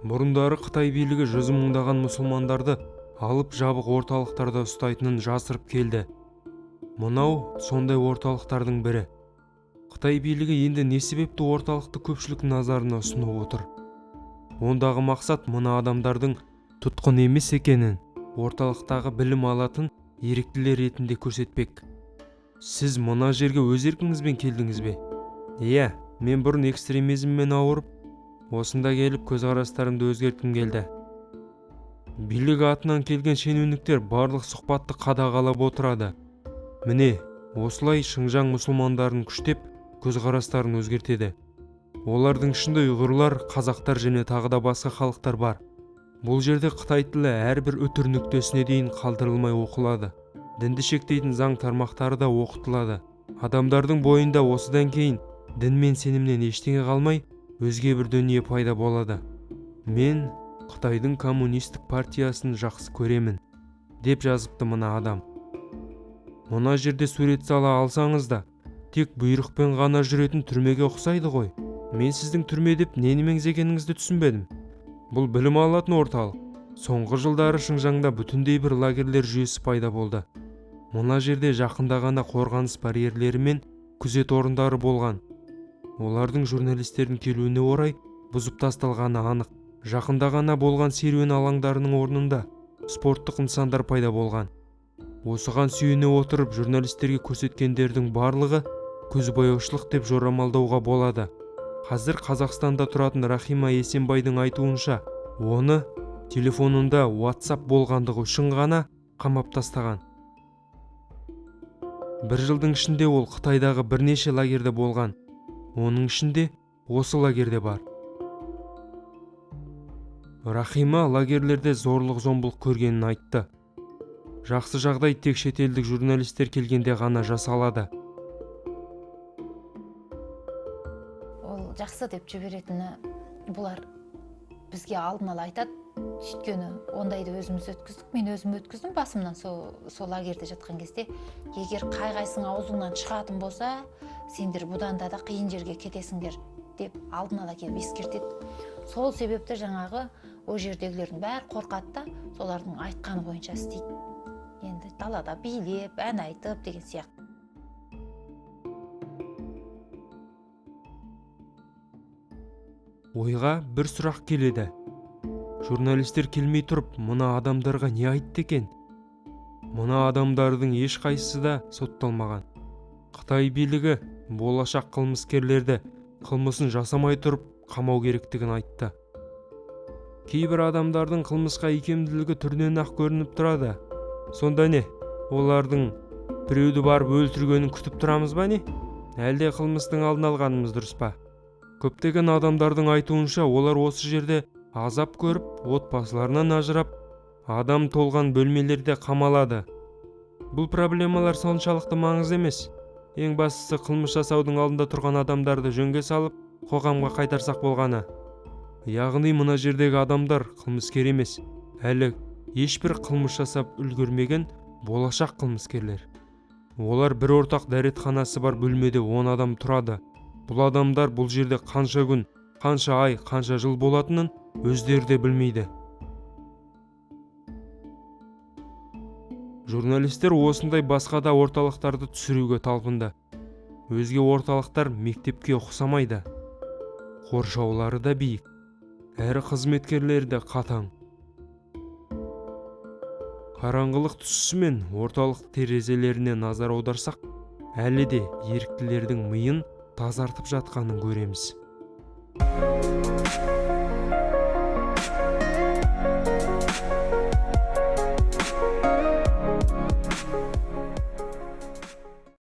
Бұрындары Қытай билігі жүз мыңдаған мұсылмандарды алып жабық орталықтарда ұстайтынын жасырып келді. Мынау сондай орталықтардың бірі. Қытай билігі енді не себепті орталықты көпшілік назарына ұсынып отыр? Ондағы мақсат мына адамдардың тұтқын емес екенін, орталықтағы білім алатын еріктілер ретінде көрсетпек. Сіз мына жерге өз еркіңізбен келдіңіз бе? Иә, мен бұрын экстремизммен ауырып, осында келіп көзқарастарымды өзгерткім келді. Билік атынан келген шенеуніктер барлық сұхбатты қадағалап отырады. Міне, осылай Шыңжаң мұсылмандарын күштеп көзқарастарын өзгертеді. Олардың ішінде ұйғырлар, қазақтар және тағы да басқа халықтар бар. Бұл жерде қытай тілі әрбір үтір нүктесіне дейін қалдырылмай оқылады. Дінді шектейтін заң тармақтары да оқытылады. Адамдардың бойында осыдан кейін дін мен сенімнен ештеңе қалмай, өзге бір дүние пайда болады. Мен Қытайдың коммунистік партиясын жақсы көремін, деп жазыпты мына адам. Мына жерде сурет сала алсаңыз да, тек бұйрықпен ғана жүретін түрмеге ұқсайды ғой. Мен сіздің түрме деп нені меңзегеніңізді түсінбедім. Бұл білім алатын орталық. Соңғы жылдары Шыңжаңда бүтіндей бір лагерлер жүйесі пайда болды. Мына жерде жақында ғана қорғаныс барьерлері мен күзет орындары болған. Олардың журналистердің келуіне орай бұзып тасталғаны анық. Жақында ғана болған серуен алаңдарының орнында спорттық нысандар пайда болған. Осыған сүйене отырып журналистерге көрсеткендердің барлығы көзбояушылық деп жорамалдауға болады. Қазір Қазақстанда тұратын Рахима Есенбайдың айтуынша, оны телефонында WhatsApp болғандығы үшін ғана қамап тастаған. Бір жылдың ішінде ол Қытайдағы бірнеше лагерде болған. Оның ішінде осы лагерде бар. Рахима лагерлерде зорлық-зомбылық көргенін айтты. Жақсы жағдай тек шетелдік журналистер келгенде ғана жасалады. Ол жақсы деп жіберетіні бұлар бізге алдын ала айтады. Өйткені ондайды өзіміз өткіздік, мен өзім өткіздім басымнан сол лагерде жатқан кезде. Егер қай-қайсың аузыңнан шығатын болса, сендер бұдан да қиын жерге кетесіңдер деп алдын ала келіп ескертеді. Сол себепті жаңағы ол жердегілердің бәрі қорқады да, солардың айтқаны бойынша істейді. Енді далада билеп, ән айтып деген сияқты. Ойға бір сұрақ келеді. Журналистер келмей тұрып, мына адамдарға не айтты екен? Мына адамдардың ешқайсысы да сотталмаған. Қытай билігі болашақ қылмыскерлерді қылмысын жасамай тұрып қамау керектігін айтты. Кейбір адамдардың қылмысқа икемділігі түрінен-ақ көрініп тұрады. Сонда не, олардың біреуді барып өлтіргенін күтіп тұрамыз ба не? Әлде қылмыстың алдын алғанымыз дұрыс па? Көптеген адамдардың айтуынша, олар осы жерде азап көріп, отбасыларынан ажырап, адам толған бөлмелерде қамалады. Бұл проблемалар соншалықты маңызды емес. Ең бастысы қылмыс жасаудың алдында тұрған адамдарды жөнге салып, қоғамға қайтарсақ болғаны. Яғни мына жердегі адамдар қылмыскер емес, әлі ешбір қылмыс жасап үлгермеген болашақ қылмыскерлер. Олар бір ортақ дәретханасы бар бөлмеде 10 адам тұрады. Бұл адамдар бұл жерде қанша күн, қанша ай, қанша жыл болатынын өздері де білмейді. Журналистер осындай басқа да орталықтарды түсіруге талпынды. Өзге орталықтар мектепке ұқсамайды. Қоршаулары да биік, әрі қызметкерлері де қатаң. Қараңғылық түсісімен орталық терезелеріне назар аударсақ, әлі де еріктілердің миын тазартып жатқанын көреміз.